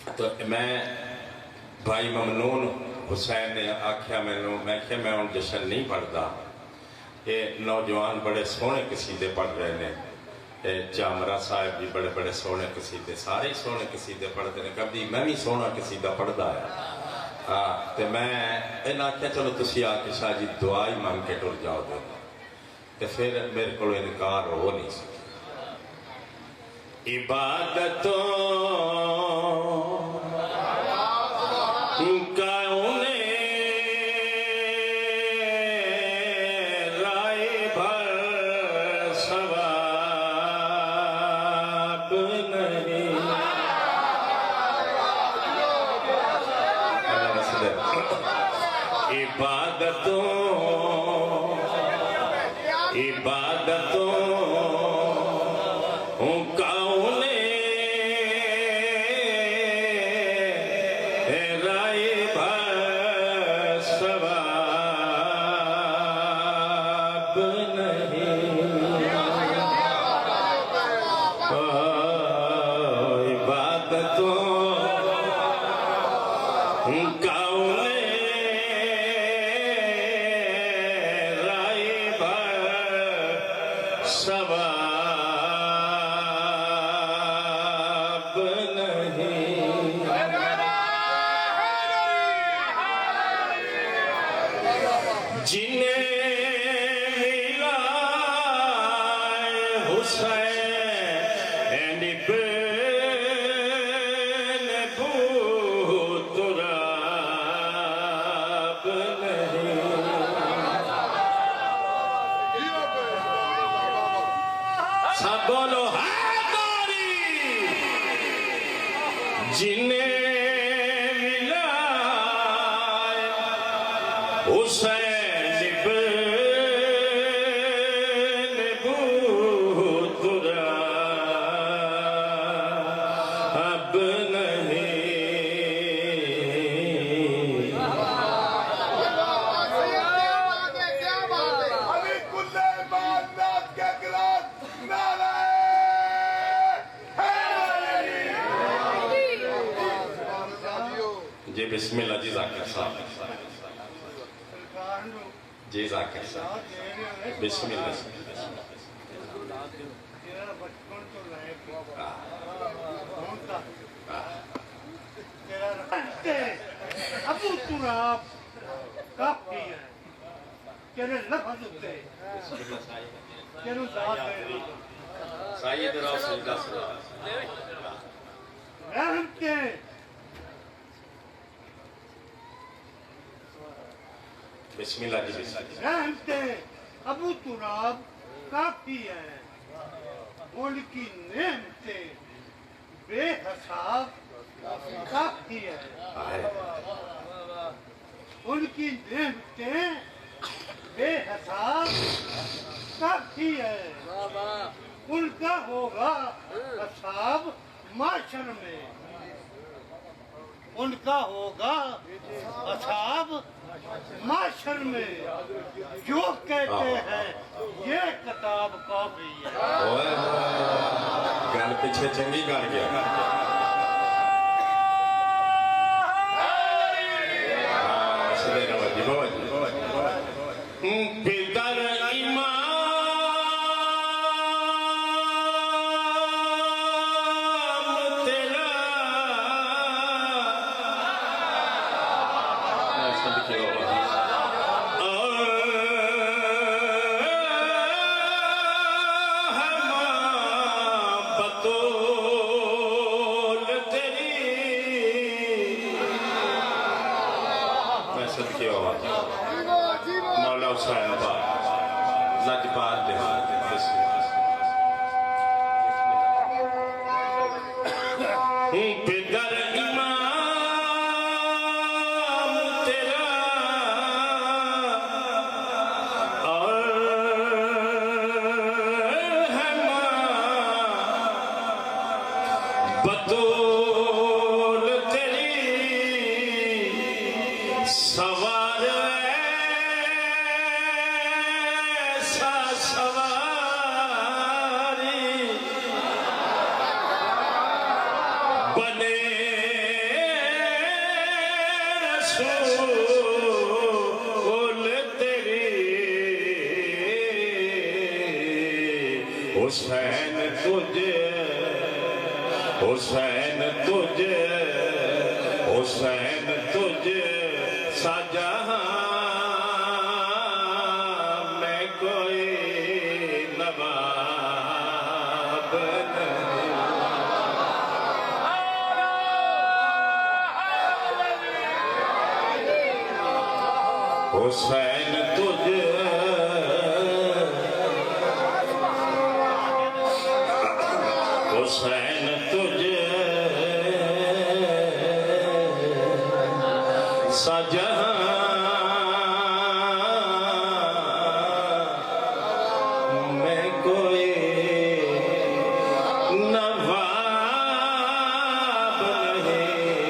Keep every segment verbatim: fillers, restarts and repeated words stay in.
تو میں، بھائی ممنون حسین نے آکھیا مینوں، میں آکھیا میں ہن جشن نہیں پڑھدا۔ اے نوجوان بڑے سوہنے قصیدے پڑھ رہے نے۔ اے جامرا صاحب بھی بڑے بڑے سوہنے قصیدے، سارے ہی سوہنے قصیدے پڑھدے نے۔ کبھی میں بھی سوہنا قصیدہ پڑھدا آیا۔ ہاں، تے میں انہاں آکھیا چلو تسی آ کے شاہ جی دعا ہی منگ کے ٹر جاؤ گے۔ تے پھر میرے کولوں انکار ہو نہیں سکیا۔ عبادتوں کا انہیں رائے بھر ثواب نہیں۔ اللہ وسلم۔ عبادتوں، عبادتوں کا انہیں رائے بھر ثواب نہیں۔ عبادتوں کا انہیں رائے بھر ثواب نہیں۔ جنہیں ملا حسین ابن ابو تراب نہیں۔ سب بولو حیدری۔ جنہیں ملا حسین ابن ابو تراب نہیں۔ علی کل ایمان ناز کے گران نعرہ حیدری۔ جی بسم اللہ جی ذاکر صاحب۔ جی ذاکر صاحب۔ بسم اللہ۔ واہ۔ واہ۔ ابو تراب کافی ہے۔ تیرے لفظ اتے تینوں ذات دے۔ سائیں ادھر آؤ، سجدہ سلام۔ رحمتیں، بسم اللہ جی، بسم اللہ۔ رحمتیں ابو تراب کافی ہے، ان کی نعمتیں بے حساب کافی ہے۔ ہائے۔ ان کی نعمتیں بے حساب کافی ہے۔ ان کا ہوگا حساب محشر میں۔ ان کا ہوگا حساب محشر میں۔ جو کہتے ہیں یہ کتاب کافی ہے۔ اوئے ہوئے، گل پچھے چنگی کر گیا۔ ہاں، سدھے رہو جی، بابا جی۔ پدر امام تیرا۔ اور ہم بتول تیری۔ میں صدقے ہوا۔ مولا حسین پاک، لجپال دے۔ ہوں پدر امام تیرا، اور ہم بتول تیری، سوار ایسا سوار۔ حسین تجھ، حسین تجھ، حسین تجھ سا جہاں میں کوئی نواب نہیں۔ حسین تجھ، حسین تجھ سا جہاں میں کوئی نواب نہیں۔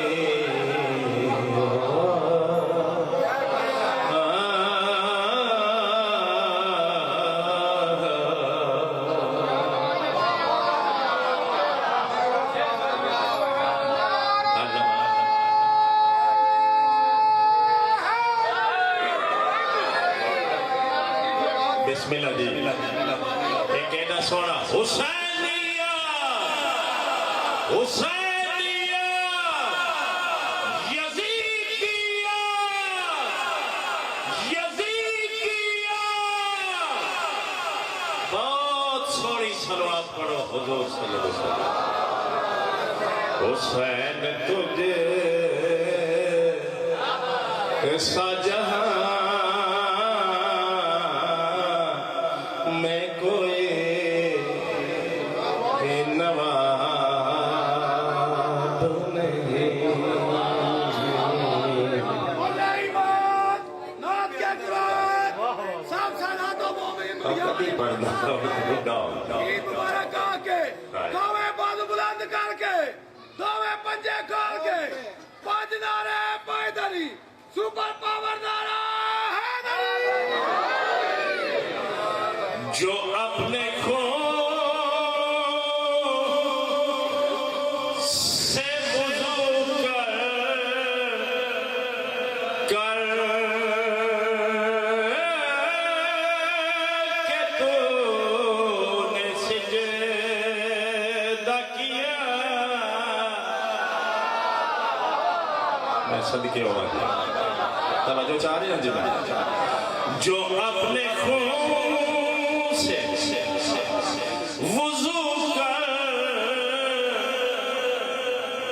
بسم اللہ جی۔ ایک ایڈا سوہنا حسینیا، حسینیا، یزیدیا، یزیدیا۔ بہت سوہنی صلوات پڑھو حضور صلی اللہ علیہ وسلم۔ حسین تجھ سا جہاں میں کوئی نواب نہیں۔ نعت کے قرآن، سب سادات و مومنین، اب کبھی پڑھنا، بڈھا ہو گیا۔ عید مبارک آ کے، ہائے۔ دوویں بازو بلند کر کے، دوویں پنجے کھول کے، پنج نعرے پیدری، سپر پاور نعرہ حیدری۔ جو اپنے خون سے وضو کر، کر کے تو نے سجدہ کیا۔ میں صدقے ہوا جی۔ توجہ چاہ رہے ہیں جی میں۔ جو اپنے خون سے وضو کر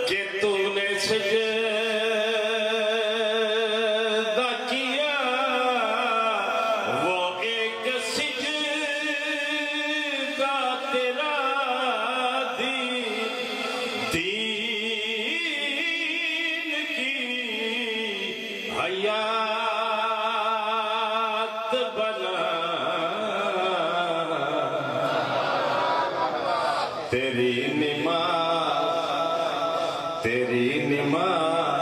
کے تو نے سجدہ کیا، وہ ایک سجدہ تیرا دی، دین کی حیات بنا۔ تیری نماز، تیری نماز